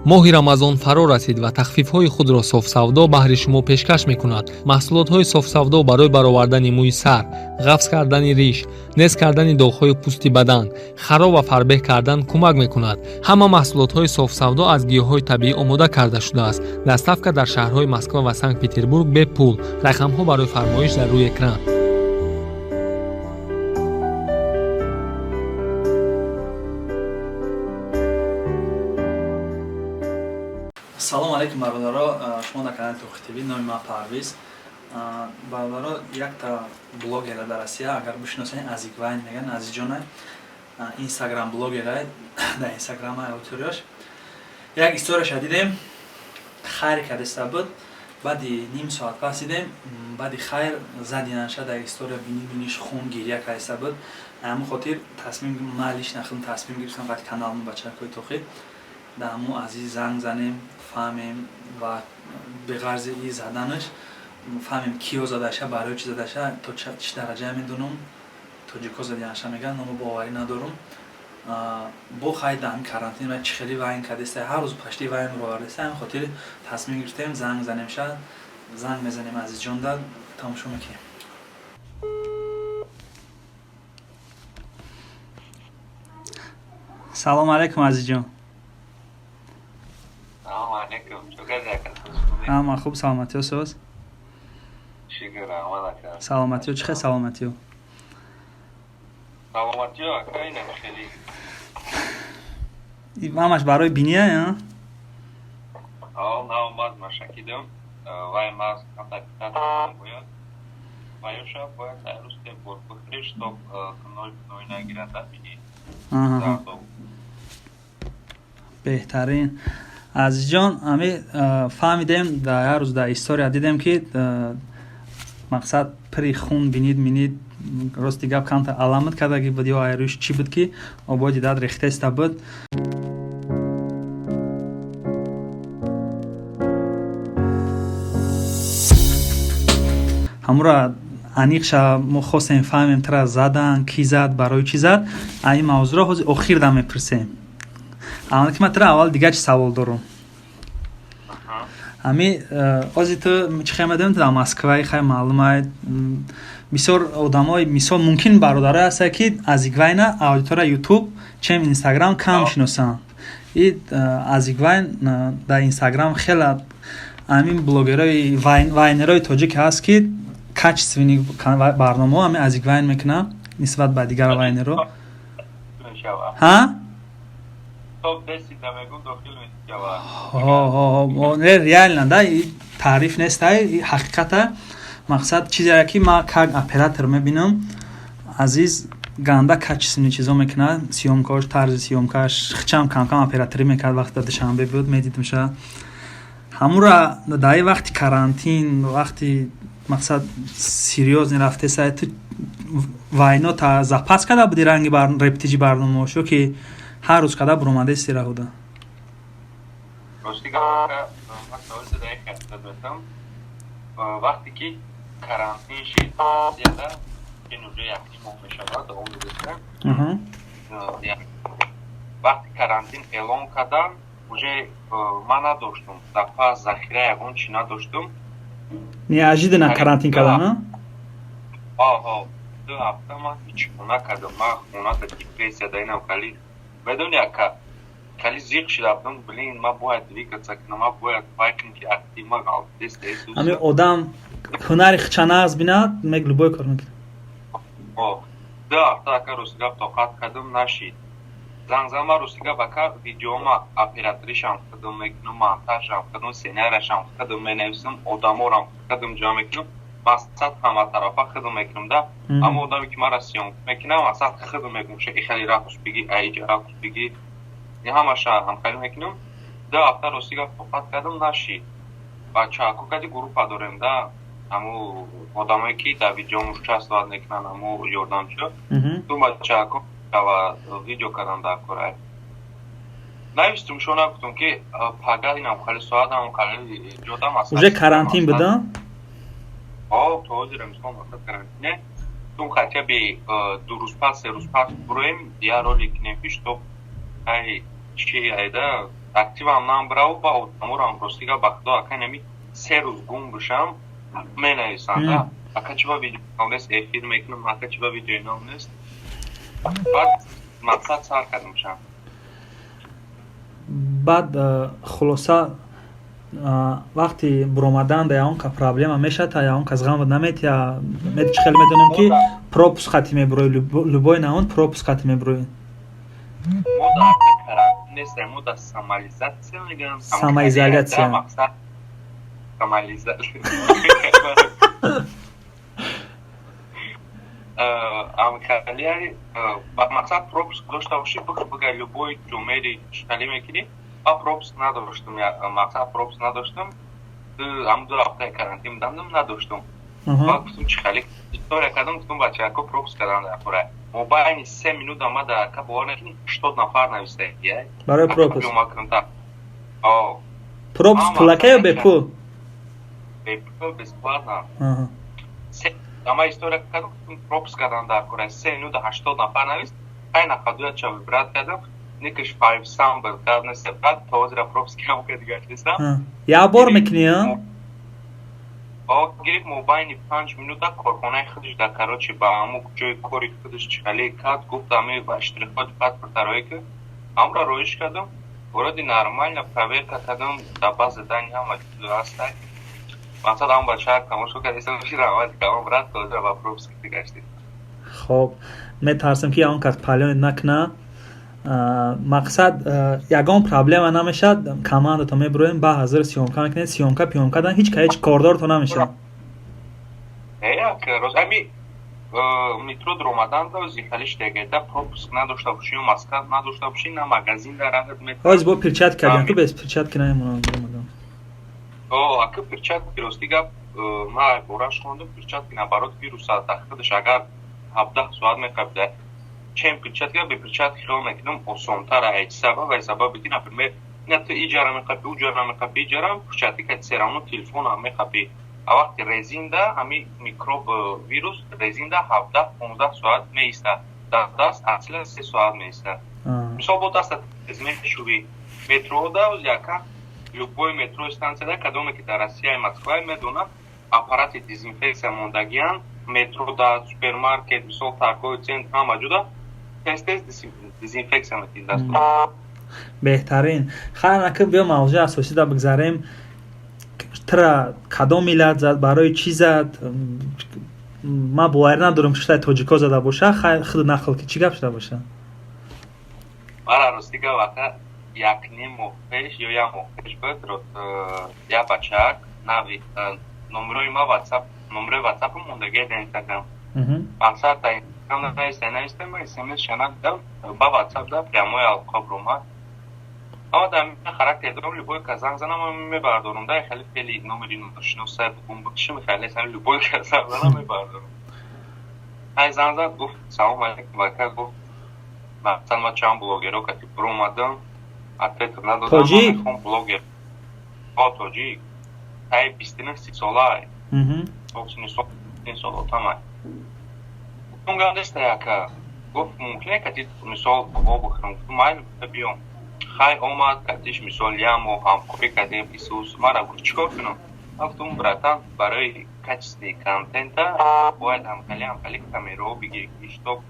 Моҳи Рамазон фаро расид ва тахфифҳои худро Софсавдо баҳри шумо пешкаш мекунад. Маҳсулотҳои Софсавдо барои баровардани мӯи сар, ғафз кардани риш, нез кардани доғҳои пӯсти бадан, хароб ва фарбеҳ кардан кӯмак мекунад. Ҳама маҳсулотҳои Софсавдо аз гиёҳҳои табиӣ омода карда шудааст. Доставка дар шаҳрҳои Москва ва Санкт-Петербург бепул. Рақамҳо барои фармоиш дар рӯи экран. Салом алейкум, бародаро, шумо дар канали Тоҳи ТВ, номи ман Парвиз. Бародаро, якта блогера дар Россия, агар бишиносед, Азик Вайн мегӯянд, Азизҷона, инстаграм блогера, дар инстаграма аудиторияш. Як историяша дидем, хайр кардеста буд, баъди ним соат пас дидем, баъди хайр задинаша дар история биниш хун гиря кардеста буд. Ҳамин хотир тасмим ман лично худам тасмим гирифтам қати каналмон бачакҳои Тоҳи дар ҳамун Азиз занг занем, фаҳмем ва беғарзи и заданаш фаҳмем киё задаша, барои чӣ задаша, то чӣ дараҷа медонам, тоҷикҳо задинаша мегӯянд, но боварӣ надорум. Бо хай дар ҳамин карантин ва чӣ хеле вайн кардеста, ҳар рӯз пашти вайн муровардеста, ҳамин хотир тасмим гирифтем занг занемша, занг мезанем Азизҷонда, тамошо мекунем. Салом алейкум, Азизҷон. Ҳама хуб, саломатиё соз? Саломатиё чӣ хел, саломатиё? Ҳамаш барои биния? Беҳтарин. Азизҷон, ами фаҳмидем, дар як рӯз дар история дидем, ки мақсад пири хун бинид минид, рости гап камтар аламат кардаги буд ё айрӯш чӣ буд, ки ободи дад рехтеста буд. Ҳамура аниқша мо хостем фаҳмем, тара задан, кӣ зад, барои чӣ зад. Ин мавзӯъро ҳозир охир да мепурсем. Аввал ки ман тара аввал дигар чӣ савол дорум. Ами ози ту чӣ хел медонем, ту дар Москваи, хай маълума, бисёр одамои, мисол, мумкин бародарое ҳастанд, ки Азиквайна аудитория Ютуб чем Инстаграм кам шиносанд. И Азиквайн дар Инстаграм хеле ҳамин блогерои вайнерои тоҷик ҳаст, ки качественный барномаҳо ҳамин Азиквайн мекунад нисбат ба дигар вайнеро. Ҳа? Реально да, таъриф нест, ҳақиқата. Мақсад чизе ки ман как оператор мебинам, Азиз ганда качественный чизо мекунад, съёмкаош, тарзи съёмкааш, хичам камкам операторӣ мекард, вақте дар Душанбе буд, медидимша. Ҳамура дар ин вақти карантин, вақти мақсад серьёзный рафтеса, ту вайно та запас карда буди, ранги рептиҷи барномаош, ё ки ҳар рӯз карда буромадаи раҳуда? Рости гап, ман савол задаи кардам, вақте ки карантин шид зиёда, ин уже якним моҳ мешавад, давом гузашта. Вақти карантин эълон кардан, уже ман надоштум запас, захира, ягон чӣ надоштум. Неожиданно карантин кардан? Оҳо, 2 ҳафта ман ҳеҷ хона кардам, ман хонада депрессия да инам хали, медони, ака, хали зиқ шуда будам. Блин, ман бояд двигаться кунам, ман бояд вай кунам, ки актив ма ғалтест. Ҳамин одам ҳунари хича нағз бинад, мег любой кор мекунад. 2 ҳафта, ака, рости гап, тоқат кардам, нашид. Занг зад, ман, рости гап, ака, видеома операторишам худам мекунам, монтажам худам, сценарияшам худам менависам, одаморам худам ҷамъ мекунам, мақсад ҳаматарафа худам мекунам да. Аммо одаме ки мара съёмка мекунам, мақсад худам мекунам, ша ихали ракурс биги, аиҷа ракурс биги, ҳамаша ҳамхали мекунам. 2 ҳафта, рости гап, тоқат кардам, нашид. Бачаҳако кади группа дорем да, ҳаму одамое ки дар видеом участвовать мекунанд, ҳаму ёрдамчиё, ду бачаҳако ва видео кардан дар кора. Навистум, шо нагуфтум, ки пага инам хали соат ам хали ҷодам. Уже карантин буда? О, то ҳозир мисол мақсад карантине. Тум хотя бы 2 рӯз пас, 3 рӯз пас буроем, я ролик кунем, ки чтоб ай чи айда. Активам намбраву ба одаморам, рости гап, ба худо, ака, нами 3 рӯз гум бишам, менависанд: «Ака, чӣ ба видео нест? Эфир мекунам, ака, чӣ ба видеои нав нест?» Баъд мақсад сар кардамшам. Баъд хулоса, вақти буромадан да ягон ка проблема мешавад, та ягон кас ғам наметия? Чӣ хеле медонем, ки пропуск хати мебурои, любой наон пропуск хати мебурои. Мо дар карантин нестем, мо дар самоизоляция мегӯям. Самоизоляция. Мақсад самоизоляция. Амхалия мақсад пропуск дошта бошӣ, бигай, любой ҷо мери, чӣ мекунӣ. Ма пропуск надоштум, мақсад пропуск надоштум. Ҳам 2 ҳафтаи карантин будам, надоштум. Ба гуфтум, чӣ хали история кардам, гуфтум: «Бачако, пропуск кардам дар хора». Мобайни 3 минут ама дар, ака, бовар накунӣ, 80 нафар нависта. Барои пропуск. Пропуск пулака ё бепул? Бепул, бесплатно. Ама история кардам, пропуск кардам дар кора, 3 минута 80 нафар навист. Ҳай нафадуя ча выбрать кардам, никаш файв сам был, карднеса. Баъд то ҳозира пропуск кам кардига нестам. Як бор мекунӣ? О, гирифт, мобайни 5 минута корхонаи худаш да, короче, ба ҳамун ҷои кори худаш чихале кард, гуфт, ами ба штрихкоди паспорта роӣ ки, ҳамра роиш кардам, вроде нормально проверка кардам, дар база данных ҳама чиз ҳастай. Мақсад ҳам бачаак тамошо кардистам, равад камон, брат, то ҳозира ба пропуск гаштем. Хоб, метарсем, ки ягон кас палёнит накуна. Мақсад, ягон проблема намешад, командато мебуроем, ба ҳазир съёмка мекунед, съёмка пиёмка дан ҳеч ка ҳеч кордорто намешад. Ами метро дуромадан да зихалиш дегеда пропуск надошта бошӣ ё маска надошта бошӣ, на магазин дар раҳат. Ҳоз бо перчатка кардем, ту без перчатки намемонам дуромадан. О, ака, перчатки, рости гап, ма бораш хондам, перчатки наоборот вируса дар худаш агар 17 соат меқабида, чем перчатка. Бе перчатки хиёл мекунам осонтар. Ай сабаб? Ай сабаби ки, например, на ту иҷара меқапи, уҷара меқапи, иҷара перчатки ка все равно телефонам меқапи. А вақти резинда ҳами микроб, вирус резинда 17-15 соат меистад, дар даст аслан 3 соат меистад. Мисол, бо даста мешӯвӣ. Метрода яка, любой метро станцияда, кадоме ки дар Россияи Москва медонад, аппарати дезинфексия мондагиян метро да, супермаркет, мисол, торговый центр, ҳама ҷуда тез тез дезинфексия мекунӣ дастро. Беҳтарин. Хайр, ака, биё мавзӯи асосида бигзарем. Тра кадом миллат зад, барои чӣ зад? Ман боварӣ надорам, ки шудаи тоҷико зада боша. Хайр, худ нақл ки, чӣ гап шуда боша? Мара, рости гап, ака, як ним моҳ пеш ё як моҳ пеш буд, як бачаак нави номерои ма ватсап, номерои ватсапам мондагия дар Инстаграм. Мақсад, дар Инстаграм нависта, нависта, ма смс шана дидам, ба ватсап да прямой алоқа буромад. Ама дар характер дорам, любой кас занг занам, мебардорам. Да, хеле хеле номери ношиноса бигум, бикшим, хеле любой кас занг занам, мебардорам. Ҳай, занг зад, гуфт: «Салом алейкум, ака», гуфт, мақсад, ма чанд блогеро кати буромадам, ответ надодам. Тоҷик? Мехом блогер. О, тоҷик, ҳай, 29-30 солай, сол отамай. Гуфтум: «Гап неста, ака». Гуфт: «Мумкине кати, мисол, во бихӯрам?» Гуфтум: «Майли, гуфта, биём». Хай, омад, катиш, мисол, як моҳ ҳамкорӣ кардем. Исус мара гуфт: «Чӣ кор кунам?» Гуфтум: «Братан, барои качественный контента бояд ҳамкали ҳамкали камераҳо бигирӣ, чтоб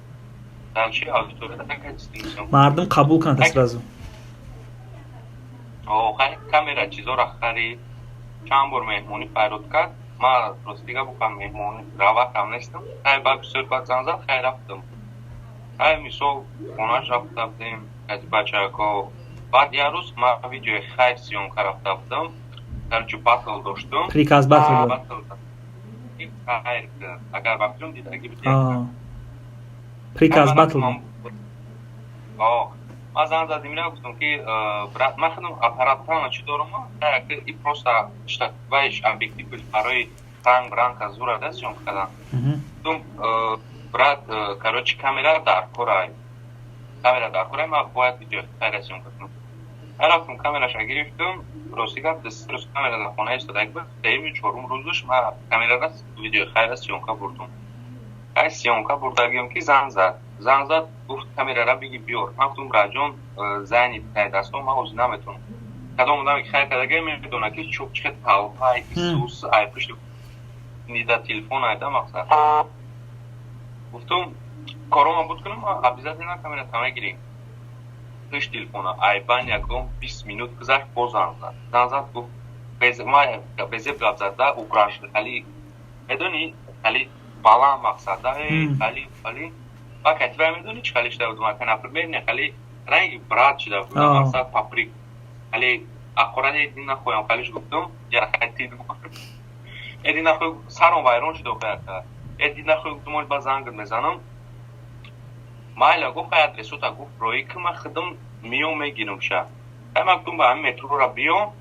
дальше аудитория качественный мардум қабул кунад сразу». Хай, камера чизоро харид, чанд бор меҳмонӣ файрод кард. Ман, рости гап, бухам, меҳмонӣ равақам нестам. Хай, баъд бисёр баъд занг зад, хай, рафтам. Хай, мисол, хонаш рафта будем кати бачако. Баъд як рӯз ман видеои хайр съёмка рафта будам, короче, батл доштум. Приказ батл. Хайр, агар вақтум дидаги. Приказ батл. Ман занг задим, ира гуфтам, ки брат, ман худам аппаратама чӣ дорам, и просто вайш объектив барои ранг ранг зура да съёмка кардан. Гуфтум: «Брат, короче, камера дар корай, камера дар корай, ман бояд видео хайра съёмка кунам». Рафтам, камераша гирифтам. Рости гап, 3 рӯз камера дар хона истода буд. Сеюми чорум рӯзаш ман камерара видеои хайра съёмка бурдум. Ай, съёмка бурдагием, ки занг зад. Занг зад, гуфт: «Камерара биги, биёр». Ман гуфтум: «Раҷон, зайни тай дастом, ман ҳозир наметавонам». Кадом одаме ки хайр кардагия, медона, ки чӯб чихе талпай исус ай пушти нида телефон айда. Мақсад, гуфтум, корома буд кунам, обязательно камера та мегирем. Пушт телефона айбан ягон 20 минут гузашт, боз занг зад. Занг зад, гуфт, безеб гап зада, угрожать, хали медони, хали баланд, мақсада, хали хали ба катибай, медони, чи хали шуда будум, ака, например, не хали ранги брат шуда будум, мақсад, паприк хали аққорат эдин нахоям, халиш гуфтум, эдин нахои, саром вайрон шуда ака, эдин нахои. Гуфтум, ба занг мезанам. Майла, гуфт, хай, адресота, гуфт, роӣ ки, ман худам миём, мегирам ша. Хай, ман гуфтум, ба ҳамин метрора биём,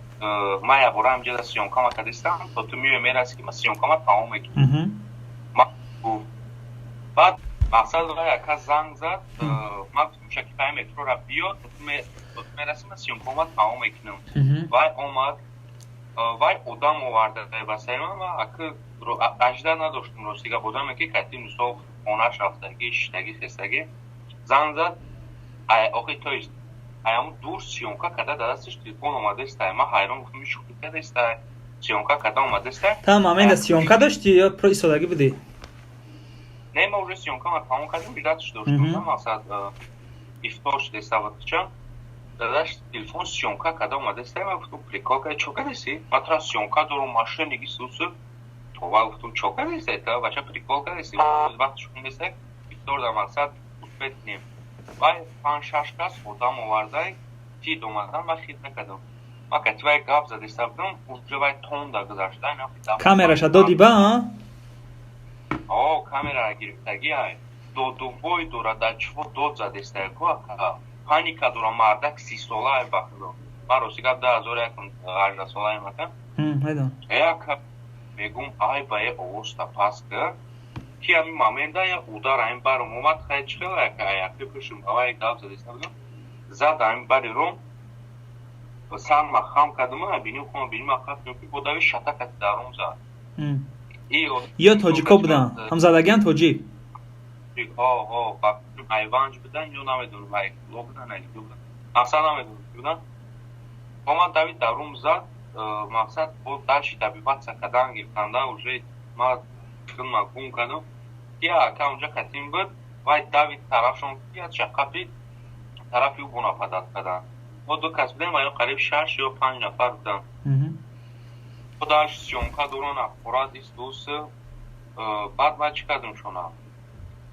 ман якбора ҳамҷода съёмкама кардистам, то ту миёй, мераси, ки ман съёмкама тамом мекунам. Гуфт, баъд, мақсад, яка занг зад. Ман гуфтум ша, ки ҳамин метрора биё, то ту мераси, ман съёмкама тамом мекунам. Вай омад, вай одам оварда ба сари ман. Ман ака ажда надоштум, рости гап, одаме ки кати мисол хонаш рафтагӣ, шиштагӣ, хестагӣ. Занг зад, охи, то есть аяму дур съёмка карда, дар дасташ телефон омадестай. Ман ҳайрон, гуфтум, шӯхӣ кардестай, съёмка карда омадестай. Та момента съёмка дошти ё про истодагӣ будӣ? Не, ман уже съёмкама тамом кардем, билатш доштум, мақсад, ифтор шудеста вақтча. Дадаш телефон съёмка карда омадестай. Ман гуфтум, прикол карда, чо кардеси? Ман тра съёмка дорум, машинаги сусу това. Гуфтум, чо кардеси та, бача, прикол кардеси? Вақт шундестай, ифтор дар, мақсад, успеть кунем. Вай панҷ шаш кас одам овардай, тид омадан, ман хит накардам. Ман кати вай гап задиста будам, уже вай тонда гузашта. Камераша доди ба? О, камерара гирифтагӣ, ай додувой дора, дар чифо дод задестай ку, ака, паника дора мардак, 30 сола, ай ба худо. Ман рости гап 2001 18 солаем, ака. Э, ака, мегум, ай ба е овозта пас ка, ки ҳамин момента я удар ҳамин баром омад. Хай, чихел, ака, аяқи пушум авай гап задиста будам, зад ҳамин бари ром, сарма хам кардам, биним хом, биним ақаб, ки бодави шатакати дарум зад. Ё тоҷико буданд, ҳамзадагиам тоҷик? Айванҷ будан ё намедонам, ай будан, ай будан, мақсад, намедонам ки будан. Омад, давид, дарум зад, мақсад, бо дальше добиваться кардан гирифтанда. Уже ма хидма гум кардам, ки ака унҷа катим буд, вай давид тарафшон, ки чақапи тарафи ӯ бонападат кардан. Мо ду кас будем ва ё қариб шаш ё панҷ нафар буданд. Дальше съёмка дорон, аққурат истус. Баъд ман чӣ кардем шона?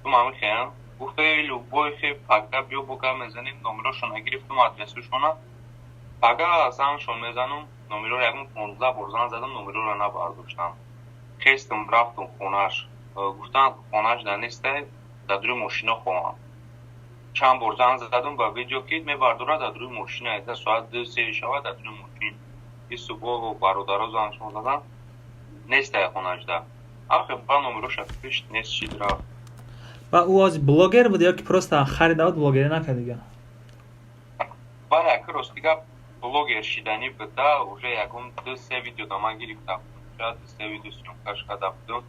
Ту мамихеям, гуфта, любой хе, пага биё, бо гап мезанем. Номерошона гирифтум, адресушона. Пага зангшон мезанам. Номероро ягон 15 бор занг задам, номероро набардоштам. Хестам, рафтум хонаш. Гуфтанд, хонаш дар нестай, дар дури мошина хоҳам. Чанд бор занг задам, ба видео ки мебардорад, дар дури мошина, да соат 2-3 шавад, дар дури мошин. И субҳ бародаро зангшон задам, нестай хонашда. Ахе, ба номероша пишт, нест шид, рафт. Ва ӯ ози блогер буд ё ки просто харида буд, блогерӣ накард дига? Бале, ака, рости гап, блогер шиданӣ буда. Уже ягон ду се видео да ман гирифта будам, ду се видео съёмкаш карда будам,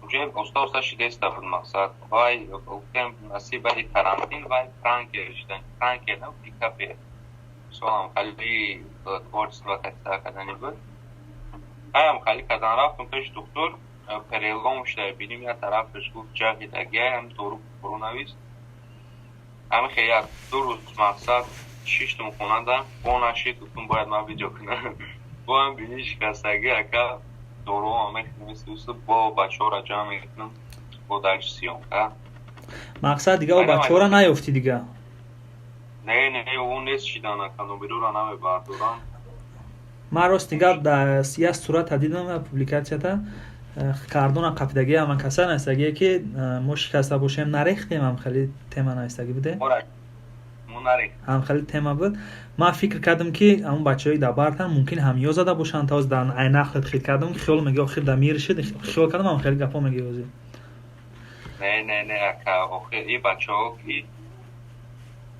уже оста оста шидеста буд. Мақсад, вай гуфтем, насиб, баъди карантин вай пранкер шидан, пранкер на, пикапер, мисолам, хали творчество катиса кардани буд. Аям хали кардан, рафтум пеши духтур, перелом шуда биним як тарафаш, гуфт, ҷағидагиам, дору фурӯ навист. Ҳами хе як ду рӯз, мақсад, шиштум хонада, бо нашид. Гуфтум, бояд ман видео кунам, бо ҳам бини шикастагӣ, ака, доруам мехӯрем, бо бачаҳоро ҷамъ мекунам, бо дальше съёмка. Мақсад, дига о бачаҳоро наёфтӣ дига? Не, не, ӯ нест шидан, ака, номероро намебардорам. Ман рости гап дар як сурата дидам, публикатсията кардона қапидагӣ, ама каса навистагие, ки мо шикаста бошем, нарехтем, ҳам хеле тема навистагӣ буде, ҳам хеле тема буд. Ман фикр кардам, ки ҳамон бачаҳои дар бартан мумкин ҳамё зада бошанд. Тоз дар айнақлат хит кардам, хиёл меги, охир да мир шид, хиёл кардам, ҳам хеле гапҳо меги озӣ. Не, не, не, ака, охир и бачаҳо ки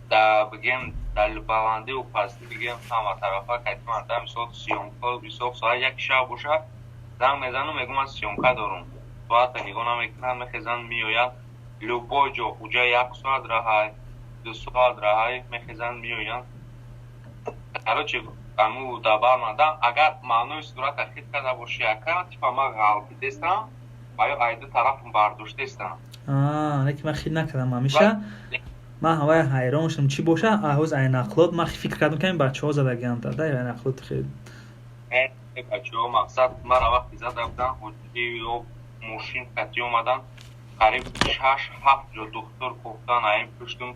да бигем, дар баландиву пастӣ, бигем, ҳама тарафа кайтиман. Мисол, съёмка, мисол, соат 1 шаб бошад, занг мезанам, мегӯм, ман съёмка дорум. Соата нигоҳ намекунанд, мехезанд, меоянд. Любой ҷо, уҷа 1 соат раҳай, 2 соат раҳай, мехезанд, меоянд. Короче, аму дабармада, агар маънои сурата хит карда боши, ака, типа ма ғалбидестам ва ё айду тарафам бардоштестам. Лекин ман хит накардам. Ҳамеша ман ҳавай ҳайрон шудам, чӣ боша. Ҳоз ай нақлот ман фикр кардам, ки бачаҳо задагианд да нақлот хел. Бачаҳо, мақсад, мара вақти зада буданд, ё мошин кати омадан, қариб шаш ҳафт ҷо духтур кофтан. Аин пуштум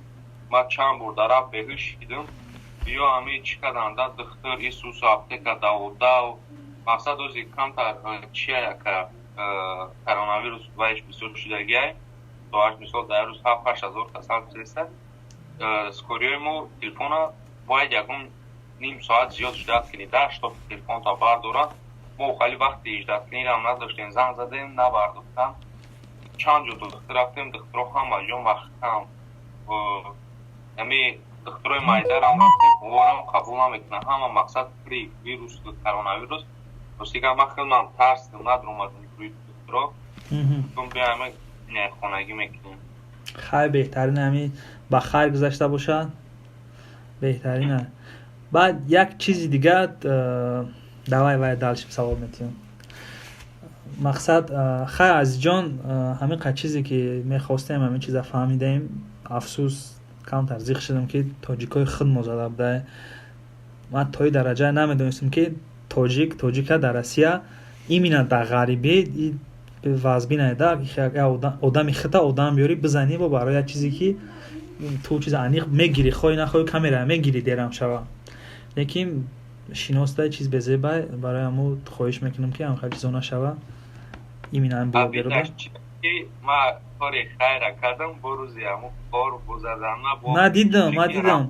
ман чанд бор дарафт беҳуш шидам. Ё ҳами чӣ карданда, духтур исусу аптека даводав. Мақсад, ози камтар чия, яка коронавирус вайш бисёр шудагиай. Соаш, мисол, дар рӯз 7-8 ҳазор касал шудеста. Скорый ҳои мо телефона бояд ягон ним соат зиёд ждать кунӣ да, чтоб телефонта бардоранд. Мо хали вақти ждать кунирам надоштем, занг задем, набардохтан. Чанд ҷо духтур рафтем, духтуро ҳама ҷо маҳкам. Ами духтурои майдарам рафтем, орам қабул намекунанд. Ҳама, мақсад, при вирус, коронавирус. Ростига, ман хелмам тарсидам, надромадам рӯи духтуро. Биами хонагӣ мекунем. Хайр, беҳтарин, ҳами ба хайр гузашта бошад, беҳтарина. Баъд як чизи дигар, давай вай дальше савол метиҳам. Мақсад, хайр, азизҷон, ҳамин қад чизе ки мехостем, ҳамин чиза фаҳмидаем. Афсӯс, камтар зиқ шудам, ки тоҷикои худ мо зада буда. Ман тои дараҷа намедонистам, ки тоҷик тоҷика дар Россия, именно дар ғарибӣ вазбинайда. Одами хита одам биёрӣ, бизанӣ бо барои як чизе, ки ту чиз аниқ мегирӣ, хоҳӣ нахоҳӣ, камера мегирӣ, дерам шава. Лекин шиностай чиз безебай. Барои ҳамо хоҳиш мекунам, ки ҳамхел чизо нашава, именно ҳамин блогерода. Ма кори хайра кардам, бо рӯзи ҳамо кор бозадана. Ма дидам, ма дидам,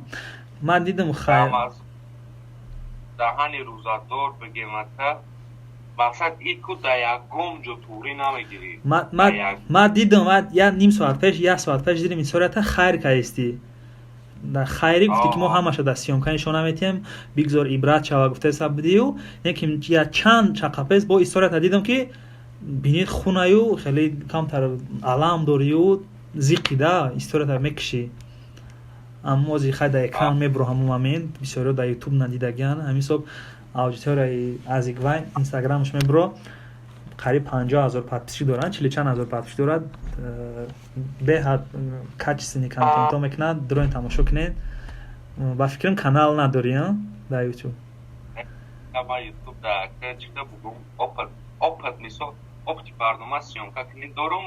ма дидам, хайр. Даҳани рӯзадор бигемака, мақсад, ику да ягон ҷо туғрӣ намегирӣ. Ма дидам, як ним соат пеш, як соат пеш дидем историята, хайр каистӣ. Хайрӣ гуфтӣ, ки мо ҳамаша дар съёмка нишон наметиҳем, бигзор ибрат шава, гуфтеса будию. Лекин як чанд чақа пес бо историята дидам, ки бинед, хунаю хеле камтар алам дорию зиқида историята мекушӣ. Аммо ози хай дар экран мебуро ҳамон момент, бисёриҳо дар Ютуб надидагиан. Ҳамин ҳисоб аудиторияи Азиквайн Инстаграмаш мебуро, қариб 50 000 подписчик доранд, чили чанд ҳазор подписчик дорад. Беҳад качественный контентҳо мекунад, дроин тамошо кунед. Ба фикрам, канал надорӣ дар Ютуб? Опыт, мисол, опыти барнома съёмка кунӣ дорум,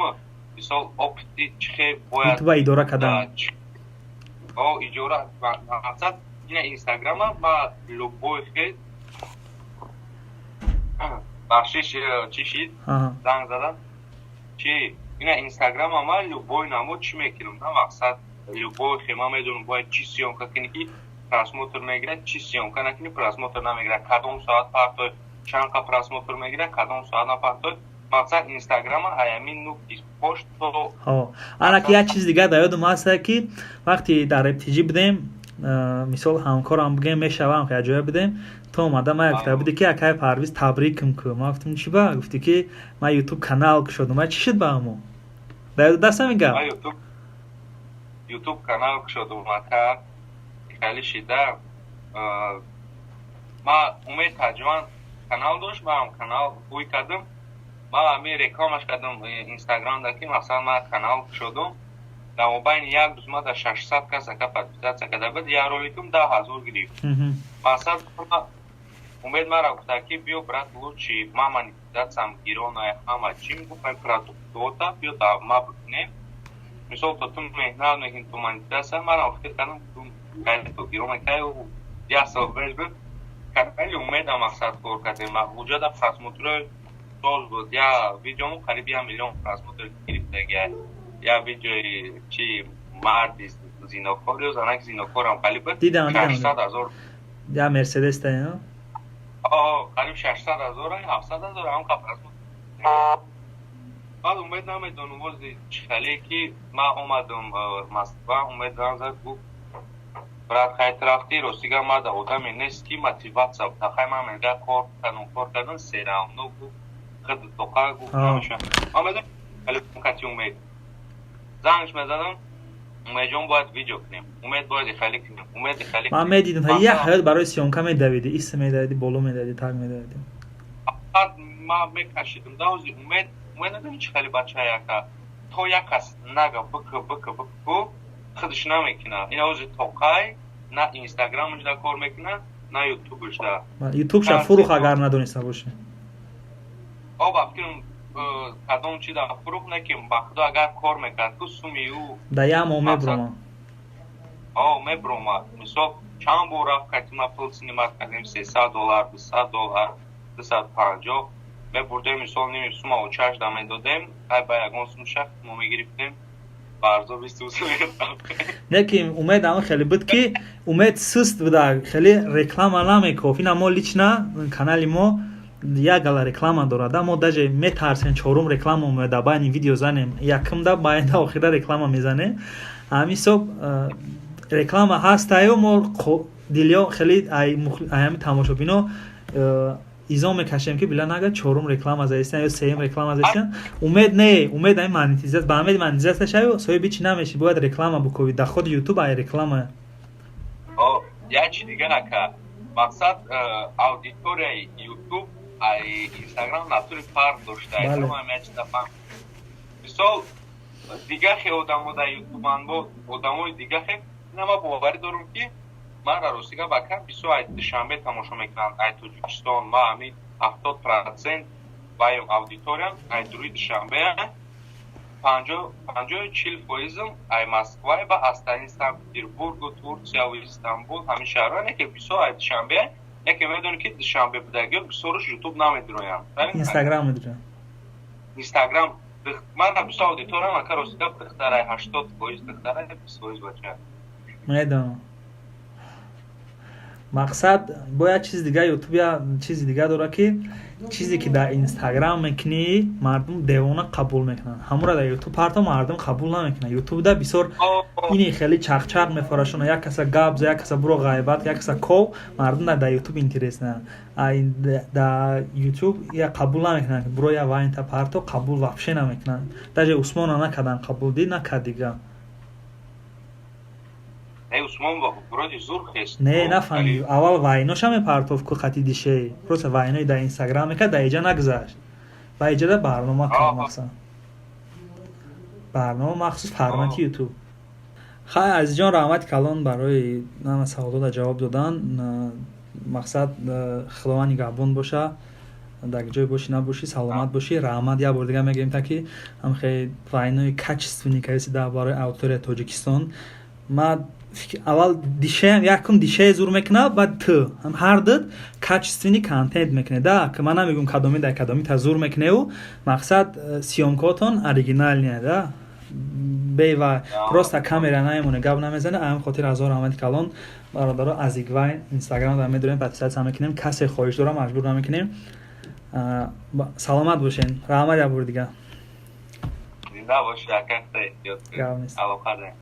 мисол, опыти чихе бояд. Ютуба идора кардан. О, иҷора, мақсад, ина Инстаграма ма любой хел. Бахшиш, чӣ шид, занг задан чи. Ина Инстаграма ма любой намуд чӣ мекунам да, мақсад, любой хел ма медонам, бояд чӣ съёмка кунӣ, ки просмотр мегирад, чӣ съёмка накунӣ, просмотр намегирад, кадом соат партой, чанд қа просмотр мегирад, кадом соат напартой. Мақсад, Инстаграма аями нуки пошт то. Ана ки як чиз дигар дар ёдам ҳаста, ки вақте дар РТЖ будем, мисол, ҳамкорам бигем мешавам, ҷоя будем, то омада ма гуфта буди, ки акай Парвиз, табрикм ку. Ма гуфтам, чӣ ба? Гуфти, ки ман Ютуб канал кушодам. Ма чӣ шуд ба ҳамо? Дар ёд даста мегап. Ютуб канал кушодум, ака, хеле шида. Ма Умед Таҷван канал дошт, маам канал ҳуй кардам. Ма ами рекламаш кардам Инстаграмда, ки масалан ма канал кушодум. Дар мобайни як рӯз ма дар 600 кас, ака, подписаться карда буд. Як роликам 10 000 гирифт. Мақсад, Умед мара гуфта, ки биё, брат, лучше ма монетизатсиям гиронай, ҳама чим. Гуфт, продуктота биё да ма бикунем, мисол, то ту меҳнат мекунӣ, ту монетизатсия. Марам фикр кардам, то гирона кай, як сол пеш буд, канали Умеда, мақсад, кор кардем. Уҷада просмотрҳои соз буд, я видеомо қариб 1 миллион просмотр гирифтагия. Я видеои чи, марди зинокор ё занаки зинокорам қариб буд. Дидам. 600 000. Я Мерседес та? Қариб 600 000, 700 000 ҳам қа просмотр. Баъд Умед, намедонам бози чӣ хале, ки ман омадам Москва, Умед занг зад, гуфт: «Брат, хайт рафтӣ, ростига ма да одаме нест, ки мотиватсия буда. Хай, ман мега кор кардам, кор кардам, всё равно, гуфт, худ тоқа, гуфт, намешавам.» Ман медонам. Телефон кати Умед зангш мезадам: «Умедҷон, бояд видео кунем, Умед, бояд хеле кунем, Умед, хеле». Ман медидам, як ҳаёт барои съёмка медавиди, ист медавиди, боло медавиди, так медавиди. Ман мекашидам давзи Умед. Умед надони чӣ хеле бача яка, то як кас нага бк бк бк, худаш намекуна. Ин ози тоқай на Инстаграмашда кор мекуна, на Ютубашда. Ютубша фурӯх, агар надониста бошӣ. О, ба фикрам, кадом чи да фурӯх не, ки ба худо, агар кор мекард ку суми ӯ Да як моҳ мебуромад. О, мебуромад. Мисол, чанд бор рафт кати ма, пул снимать кардем, 300 доллар, 200 доллар, 250 мебурдем. Мисол, ними сума очашда медодем, ай ба ягон сум шахт мо мегирифтем. Не ки Умед ам хеле буд, ки Умед суст буда, хеле реклама намекофт. Ина мо лично канали мо як гала реклама дорад, мо даже метарсем чорум реклама омада байни видео занем, якумда байнда охира реклама мезанем. Ҳамин ҳисоб реклама ҳастаю мо дилё хеле аями тамошобино изо мекашем, ки била нага чорум реклама заистан ё сеюм реклама заистан. Умед не, Умед ами монетизация, ба Умед монетизация шаю, соҳиби чи намеши, бояд реклама букови. Доходи Ютуб ай реклама. Як чи дига нака, мақсад, аудиторияи Ютуб ай Инстаграм натури фарқ дошта. Мисол, дига хе одамо дар Ютубанд, бо одамои дига хе. Ина ма боварӣ дорам, ки манра ростига ба кам бисёр ай Душанбе тамошо мекунанд, ай Тоҷикистон. Ма ҳамин 70% ваем аудиториям ай дуруи Душанбе, 50-40 фоизм ай Москвай, ба астани Санкт Петербургу, Турсияву Истанбул, ҳамин шаҳрҳо. Не ки бисёр ай Душанбе, яке медонӣ, ки Душанбе будагиё бисёрш Ютуб намедироянд. Инстаграм медироянд. Инстаграм. Мана бисёр аудиториям ака, ростига, духтарай, 80% духтарай, 20% бача. Медонам. Мақсад, бо як чизи дига, Ютуб я чизи дига дорад, ки чизе ки дар Инстаграм мекунӣ, мардум девона қабул мекунанд, ҳамура дар Ютуб парто, мардум қабул намекунанд. Ютубда бисёр ини хеле чақчақ мефорашона, як каса гап за, як каса буро ғайбат, як каса ков, мардум дар Ютуб интересна. Дар Ютуб я қабул намекунанд, буро я вайнта парто, қабул вообще намекунанд. Даже Усмона накардан қабул, дид накард дига. Не, нафаҳмидӣ. Аввал вайноша мепартофт ку хати дишей, просто вайнои дар Инстаграм мекард, дар иҷа нагузашт ва иҷада барнома кард, мақсад, барнома махсус формати Ютуб. Хай, азизҷон, раҳмати калон барои ҳама саволода ҷавоб додан. Мақсад, Худованд нигаҳбон боша, дар ҷое бошӣ набошӣ, саломат бошӣ. Раҳмат як бор дига мегӯем, та ки ҳамхе вайнои качественный каси да барои аудиторияи Тоҷикистон. Ма аввал дишаям якум дишае зур мекунад, баъд т ҳар дуд качественный контент мекунед да, ки ман намегӯм кадоми дар кадоми та зур мекуневу. Мақсад, съёмкаотон оригинальный да, бева просто камера намемоне, гап намезане. Ам хотир ҳазор раҳмати калон, бародаро. Азигвайн Инстаграм да медорем, подписаться мекунем. Касе хоҳиш дора, маҷбур намекунем. Саломат бошен, раҳмат як бор дига. Зинда боши, ака.